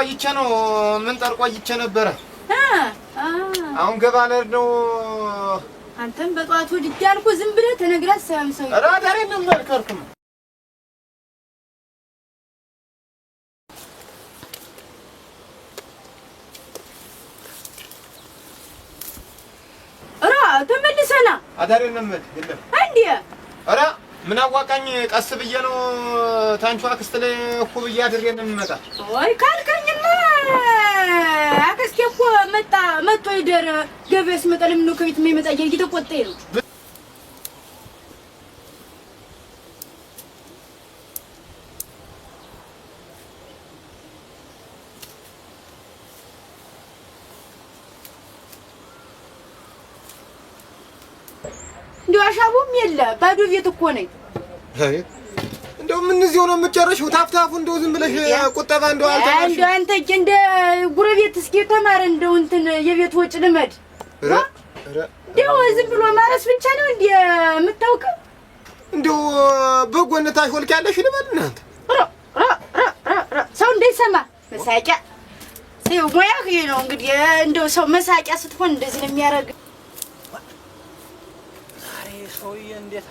ቆይቼ ነው ምንጠር ቆይቼ ነበረ። አሁን ገባ ልሄድ ነው። አንተም በጠዋቱ ወድጄ አልኩህ ዝም ብለህ ተነግረህ አትሰማም ሰውዬው። ኧረ አዳሬን ነው የማልከርኩም። ኧረ ተመልሰና አዳሬን ነው የምሄድ። የለም እንዴ? ኧረ ምን አዋቃኝ፣ ቀስ ብዬ ነው ታንቹ አክስት ላይ እኮ ብዬ አድሬ ነው የምመጣ። ወይ ካልከኝማ አክስቴ እኮ መጣ መጥቶ ይደር ገበያ ሲመጣ ለምን ነው ከቤት የማይመጣ እያለ እየተቆጣኝ ነው። እንደው አሻቦም የለ ባዶ ቤት እኮ ነኝ። እንደው ምን እዚሁ ነው የምትጨርሺው? ታፍታፉ እንደው ዝም ብለሽ ቁጠባ እንደው አልተማርሽም? እንደው አንተ እንደ ጉረቤት እስኪ ተማር እንደው እንትን የቤት ወጭ ልመድ። እንደው ዝም ብሎ ማረስ ብቻ ነው እንደ የምታውቀው? እንደው በጎን ታሾልኪያለሽ ልበል እናንተ። ሰው እንዳይሰማ መሳቂያ ሙያህ ይሄ ነው እንግዲህ። እንደው ሰው መሳቂያ ስትሆን እንደዚህ ነው የሚያደርግ። ዛሬ ሰውዬ እንዴት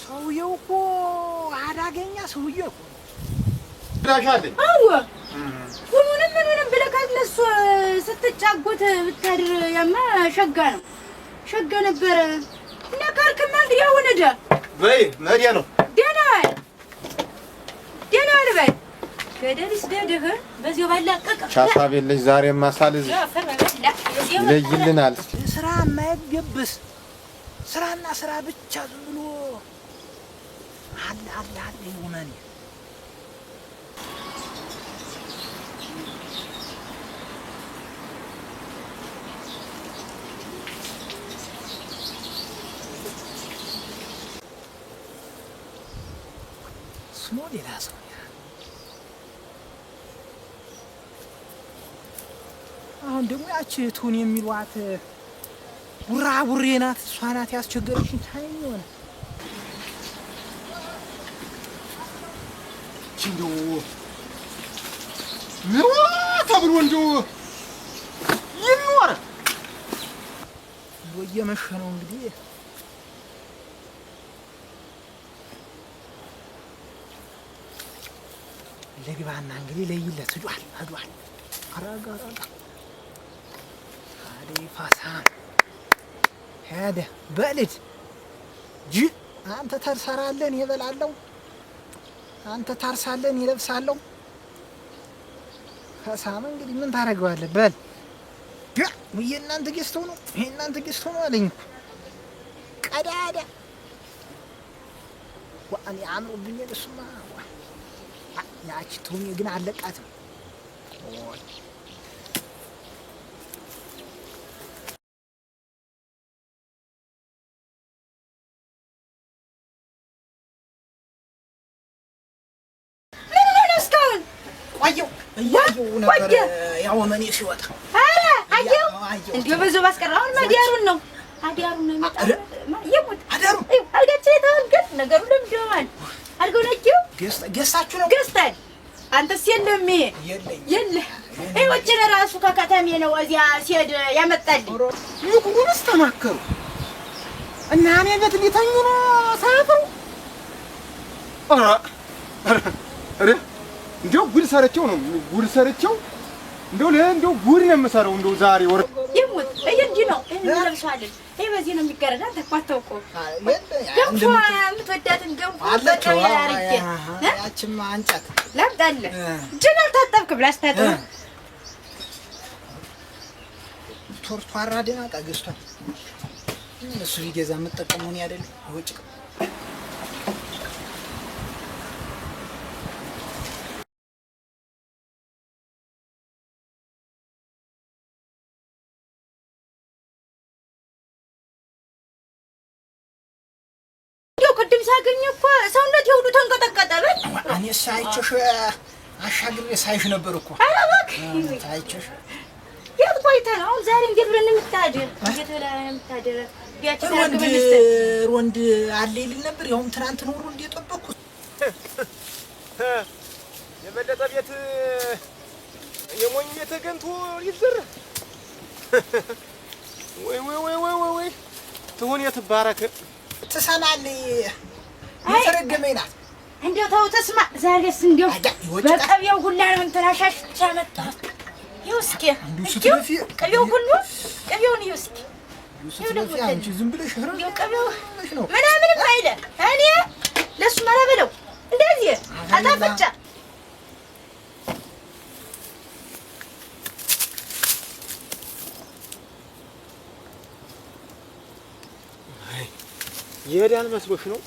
ሰውዬው እኮ አዳገኛ ሰውዬ እኮ ዳሻለኝ። አዎ ሁሉንም ምኑንም ብለህ ካለሱ ስትጫጎት ብታድር ያማ ሸጋ ነው ሸጋ ነበረ። እና ካልክማ እንግዲህ አሁን ሂድ በይ መሄዴ ነው። ደህና ዋል ደህና ዋል በል ገደል ይስደድህ በዚያው ባላቀቀ ሀሳብ የለሽ ዛሬማ ሳልይዝሽ ይለይልናል። ስራ የማይገብስ ስራና ስራ ብቻ ዝም ብሎ አለ አለ አለ ይውመን ስሞ ሌላ ሰው አሁን ደግሞ ያቺ ትሁን የሚሏት ቡራቡሬ ናት። እሷ ናት ያስቸገረችኝ። ታይኝ ሆነ እንደው ምሮ ተብሎ እንደው ይኖር እንደው እየመሸ ነው እንግዲህ። ልግባና እንግዲህ ለይለት ሂዷል ሂዷል። አረጋ አረጋ አዴ ፋሳም ሄደ በልድ ጅ አንተ ተርሰራለህ እኔ እበላለሁ፣ አንተ ታርሳለህ እኔ እለብሳለሁ። ከሳም እንግዲህ ምን ታደርገዋለህ? በል የእናንተ ገዝተው ነው የእናንተ ገዝተው ነው አለኝ እኮ ቀዳዳ እኔ አምሮብኛል። እሱማ ያቺ ትሁኔ ግን አለቃትም። ቆየው እያየው ነበር ያው መኔ ሲወጣ። ኧረ አየው እንዲሁ በዚያው ባስቀረ። አሁን አዲያሩን ነው አዲያሩን ነው የሚመጣው። ይሙት አዳሩን አልጋችን የተወገድ ነገሩ ለምደዋል። አልጋው ነኪው ገዝታችሁ ነው ገዝተን። አንተስ የለም ይሄ የለ ይኸውችን እራሱ ከከተሜ ነው እዚያ ሲሄድ ያመጣልኝ። ምክሩንስ ተማከሩ እና እኔ ቤት ሊተኙ ነው ሳያፍሩ። ኧረ ኧረ እንደው ጉድ ሰርቼው ነው ጉድ ሰርቼው እንደው እንደው ጉድ ነው የምሰራው። እንደው ዛሬ ወር ይሙት ይሄ እንዲህ ነው ይሄን እንለብሰዋለን። ይሄ በዚህ ነው የሚገረድ። አንተ እኮ አታውቀውም። ገንፎ የምትወዳትን ገንፎ በቅቤ አድርጌ ያችማ አንጫት ላምጣልህ። እጅህን አልታጠብክም? ላስታጥብህ። ቶርቷራ ደህና ዕቃ ገዝቷል። እሱ ቢገዛ የምጠቀመው እኔ አይደለም ወጭ ቅድም ሳገኝ እኮ ሰውነት የሁሉ ተንቀጠቀጠ። በል እኔ ሳይቼሽ አሻግሬ ሳይሽ ነበር እኮ። ኧረ እባክህ ሳይቼሽ የት ቆይተህ ነው? አሁን ዛሬ እንዴት ብለን ነው የምታድር? እንዴት ብለን ነው የምታድር? ወንድ አለ ይልል ነበር። ያውም ትናንት ነው ወንድ የጠበቅኩት። የበለጠ ቤት የሞኝ ቤት ተገንቶ ሊዘራ ወይ ወይ ወይ ወይ ወይ ወይ ትሁን የትባረክ። ትሰማለህ? የተረገመኝ ናት። እንደው ተው ተስማ። ዛሬስ እንደው በቅቤው ሁላ ነው እንትን አሻሽቼ ያመጣሁት። ይኸው እስኪ ቅቤው ሁሉ ቅቤውን ይኸው እስኪ አንቺ ዝም ብለሽ ቅቤው ምናምንም አይለ እኔ ለእሱ አላበለው እንደዚህ አጣፍጫ ይሄዳል መስሎሽ ነው?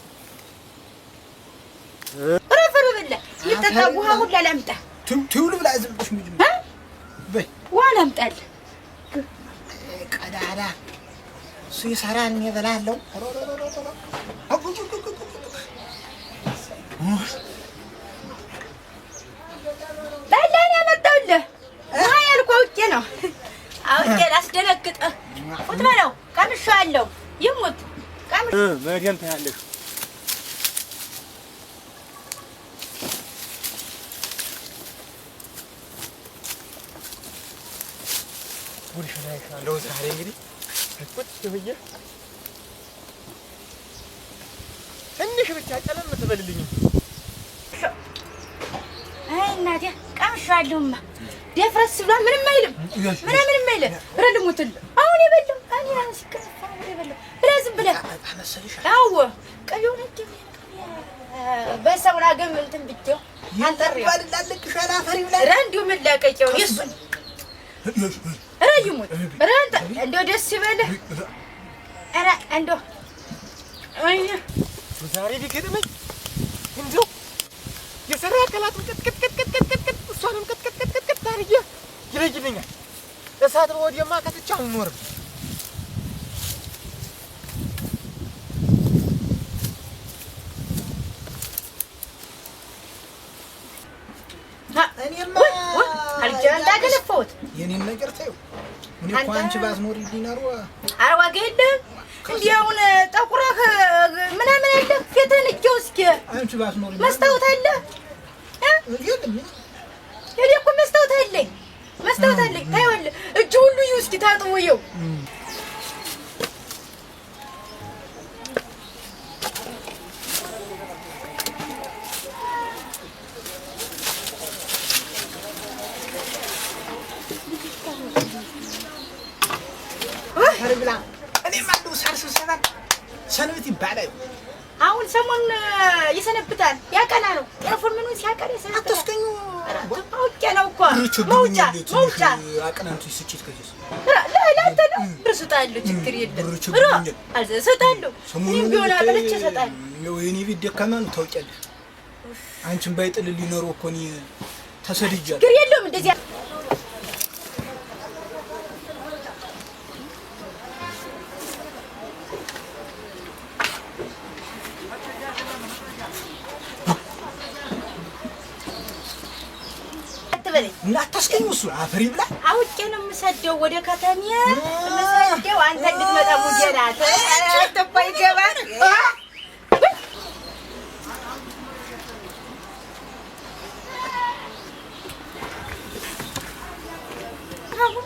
ረፈሩ ብለህ የሚጠጣ ውሃ ሁላ ላምጣ። ትውል ብላ ዝም ብለሽ ምንድን ነው? በይ ውሃ ላምጣልህ። ቀዳዳ እሱ ይሰራል፣ እኔ እበላለሁ። ጠላን ያመጣሁልህ ውሃ ያልኩህ አውቄ ነው። አውቄ ላስደነግጥህ። ቁጭ በለው ቀምሼዋለሁ። ይሙት መደን ታያለሽ። ጉድሽን አይሻለሁ ዛሬ እንግዲህ ቁጭ ብዬ ትንሽ ብቻ ጨለም ትበልልኝ። አይ እናቴ ቀምሼዋለሁማ። ደፍረስ ብሏል። ምንም አይልም፣ ምንም አይልም። ኧረ ልሙትልህ አሁን የበላው እኔ አሁን ሲከፋ አሁን የበላው ብለህ ዝም ብለህ አዎ ቅቤውን በሰውና ገም እንትን ብትይው አንጠሪው ኧረ እንዲሁ መላቀቂያው የእሱን ኧረ ይሙት ኧረ አንተ እንደው ደስ ይበልህ። ኧረ እንደው ዛሬ ቢገጥመኝ እንደው የሰራ አካላቱን ቅጥቅጥቅጥቅጥቅጥ እሷንም ቅጥቅጥቅጥቅጥ አድርጌ ይለይልኛል። እሳት በወዲያማ ከትቼ አልኖርም። እኔማ አልገለፈሁት። የኔን ነገር ተይው። እኔ እኮ አንቺ ባትኖሪልኝ ኖሮ ኧረ ዋጋ የለህም። እንዲህ አሁን ጠቁረህ ምናምን አለ ፊትህን እጀው እስኪ አንቺ ባትኖሪ መስታወት አለ። እኔ እኮ መስታወት አለኝ፣ መስታወት አለኝ። ታየዋለህ። እጅ ሁሉ ይኸው እስኪ ታጥቦ ይኸው ብላ እኔማ እንደው ሳር ስብሰባ ሰንብት ይባላል። አሁን ሰሞኑን ይሰነብታል። ያቀና ነው ጤፉን ምኑን ሲያቀና ይሰነብታል። አታስገኙ አውቄ ነው እኮ መውጫ መውጫ አቅናንቱ ስጭት ከዚስ ለአንተ ነው። ብር እሰጥሃለሁ፣ ችግር የለም እሰጥሃለሁ። እኔም ቢሆን አቅልቼ እሰጥሃለሁ። የእኔ ቤት ደካማ ነው ታውቂያለሽ። አንቺን ባይጥልልኝ ኖሮ እኮ እኔ ተሰድጃለሁ። ችግር የለውም እንደዚያ እና አታስገኙ እሱ አፈሪ ብላ አውቄ ነው የምሰደው ወደ ከተሜ የምሰደው አንተ እንድትመጣ ሙዴ ናት። አንተ እኮ ይገባል።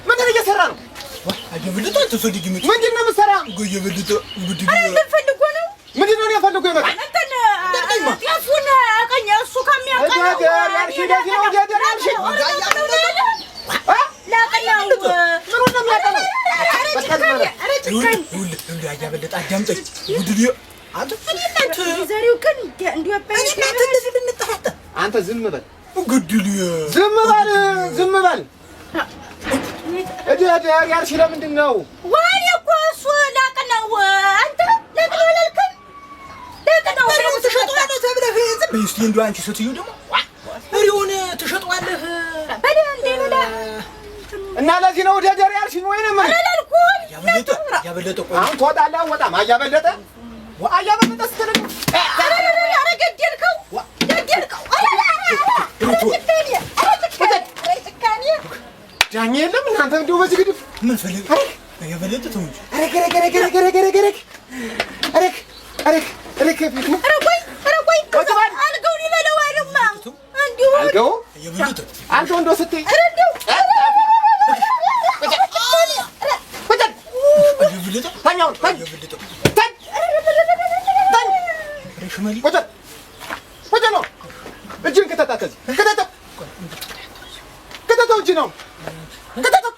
ምንድን እየሰራ ነው? አየበለጠ አንተ ሰው ልጅ ምንድን ነው የምትሰራ? የበለጠ ምን ፈልጎ ነው? ምንድን ነው የፈልጎ የመጣ ጤፉን አቀኝ እሱ ከሚያቀናው አንተ ዝም በል ዝም በል ዝም በል። ያልሽ ለምንድን ነው? ወይኔ እኮ እሱ ላቅነው። አንተ ላቅነው አላልክም? ላቅነው ትሸጠዋለህ ተብለህ ዝም በይ እስኪ። እንደው አንቺ ስትዩ ደግሞ በሬውን ትሸጠዋለህ እና ለዚህ ነው ደደር ያልሽኝ ወይንም አላልኩም። ያበለጠ አሁን ትወጣለህ አትወጣም? አያበለጠ አያበለጠ ስትል ኧረ ገደልከው ገደልከው። ዳኛ የለም እናንተ እንደው በዚህ ግድፍ ምን ፈልግ የበለጠ ተው እንጂ ኧረ ኧረ ኧረ ኧረ ኧረ ኧረ ኧረ ኧረ ኧረ ቆይ ኧረ ቆይ አልጋውን አልጋው አልጋው እንደው ስትይ እጅን ክተታ ከዚህ ክተተው ክተተው እጅ ነው ክተተው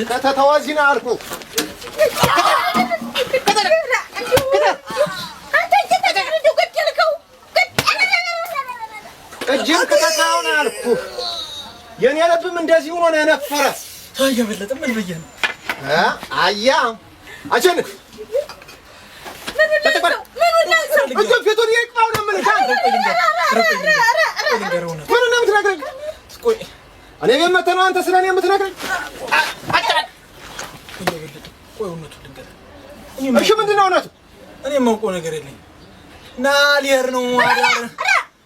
ከተተው እዚህ ነው አልኩህ። እጅን ክተተው ነው አልኩህ። የኔ ልብም እንደዚህ ሆኖ ነው የነፈረ። የበለጠ ምን ብዬሽ ነው? አያ አሸንፍ ፊቱን ይቅፋው ነው የምልህ። ምኑን ነው የምትነግረኝ? እኔ ቤት መተህ ነው አንተ ስለ እኔ የምትነግረኝ? እሺ ምንድን ነው እውነቱ? እኔ የማውቀው ነገር የለኝም። ና ልሄድ ነው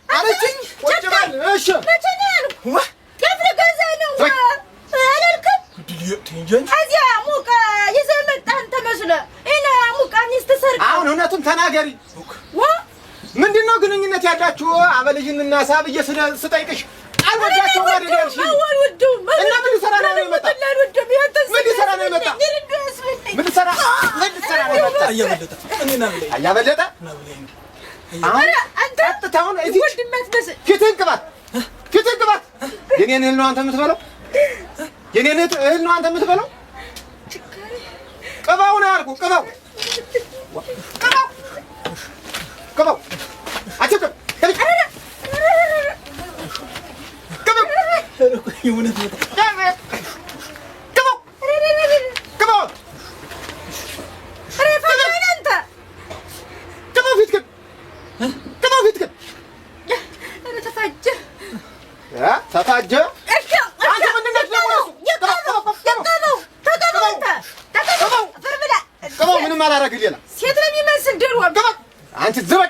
አለችኝ። ቁጭ በል እሺ። ጤፍ ልገዛ ነው አላልክም? እዚያ ሙቅ ይዘህ መጣህ አንተ መስለህ ይሄን ሙቅ ሚስት ሰርቅ። አሁን እውነቱን ተናገሪ። ምንድን ነው ግንኙነት ያላችሁ? አበልጅን እና ሳብዬ ስጠይቅሽ አልወዳቸውም አይደል ያልሽኝ? እና ምን ሊሰራ ነው የመጣ? ምን ሊሰራ ነው የመጣ? ምን ሊሰራ ነው የመጣ? አያበለጠ አሁን ቀጥታውን እዚህ ፊትህን ቅባት፣ ፊትህን ቅባት። የኔን እህል ነው አንተ የምትበላው? የኔን እህል ነው አንተ የምትበላው? ቅባው ነው ያልኩህ። ቅባው፣ ቅባው፣ ቅባው። አትቅብ ተፋጀ። ቅባው ምንም አላደረግህ። ሌላ ሴት ነው የሚመስል ድሮ። አንቺ ዝም